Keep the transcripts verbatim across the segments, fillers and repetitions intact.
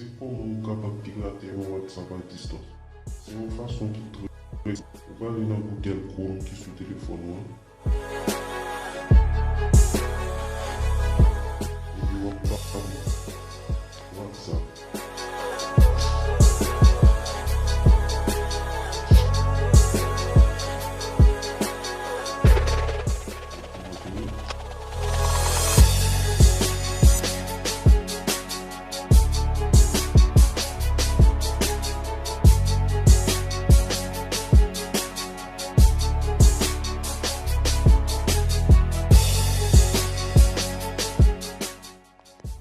Se kòman ou kapab pirate yon WhatsApp a distans. Se yon fason ki trè senp. Ou prale nan Google Chrome ki sou telefòn ou an. Epi w ap tape WhatsApp.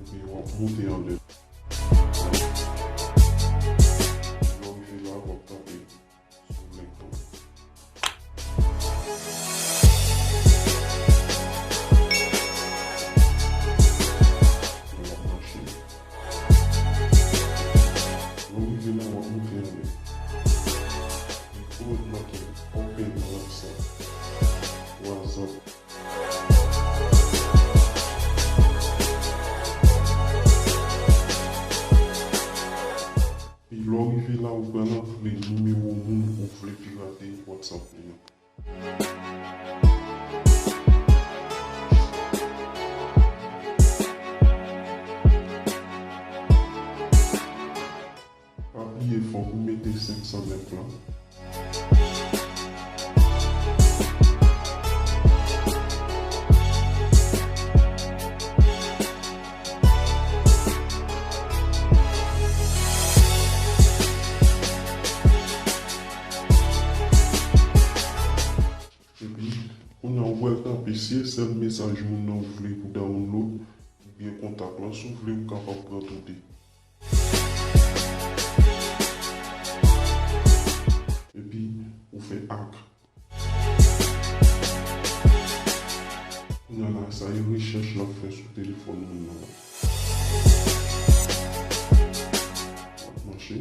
Epi w ap monte anlè. Lè w rive la, w ap tape sou link lan. Epi w ap mache. Lè w rive la, w ap monte anlè. Epi w ap make open WhatsApp. WhatsApp. Epi lè w rive la, ou pral antre nimewo moun ou vle pirate WhatsApp li an. Pa bliye, fòk ou mete senk san nèf lan. Epi, kounye a ou pral tape si se sèl mesaj moun nan ou vle pou download, oubyen kontak lan, si w vle ou kapab pran tou de. Epi, ou fè ak. Kounye a la, sa e rechèch l ap fè sou telefòn moun nan. L ap mache.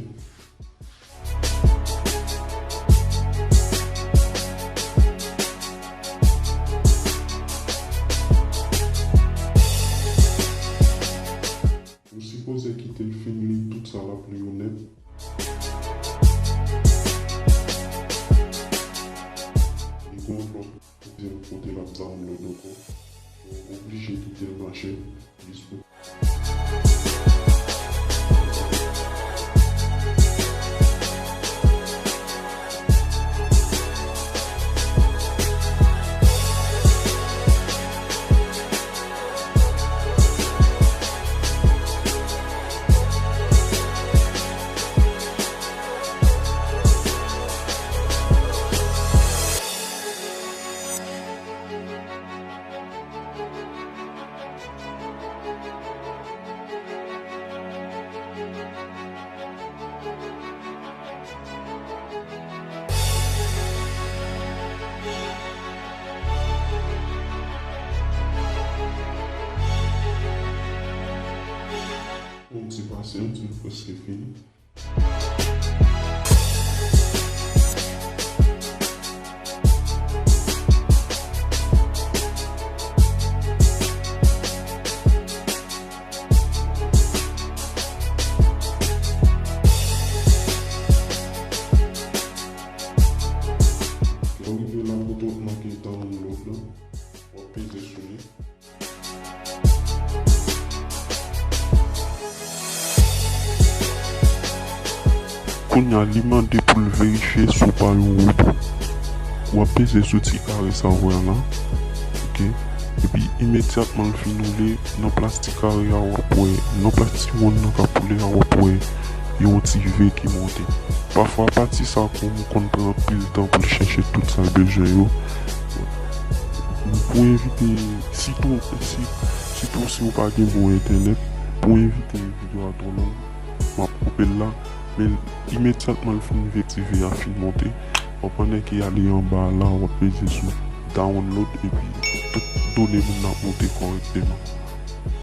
Ou sipoze kite l fin li tout sa l ap li yo nèt. Li gon lòt kote, kote l ap download ankò. Ou oblije kite l mache jis pou Yon ti pasyans, nou prèske fini. Lè w rive la, kote w make download lan, w ap peze sou li. Kounye a, li mande pou l verifye si w pa yon wobo. W ap peze sou ti kare sa w wè a la. Oke. Epi, imedyatman l fin woule, nan plas ti kare a, w ap wè, nan plas ti wonn nan k ap woule a, w ap wè yon ti V ki monte. Pafwa, pati sa konn, konn pran anpil tan pou l chèche tout sa l bezwen yo. Pou evite, sitou, si, sitou si w pa gen bon entènèt, pou evite videyo a twò long, m ap koupe l la. Men imedyatman l fin vektive a fin monte, w ap wè nèg ki ale anba a la, w ap peze sou download, epi tout done moun nan ap monte kòrèkteman.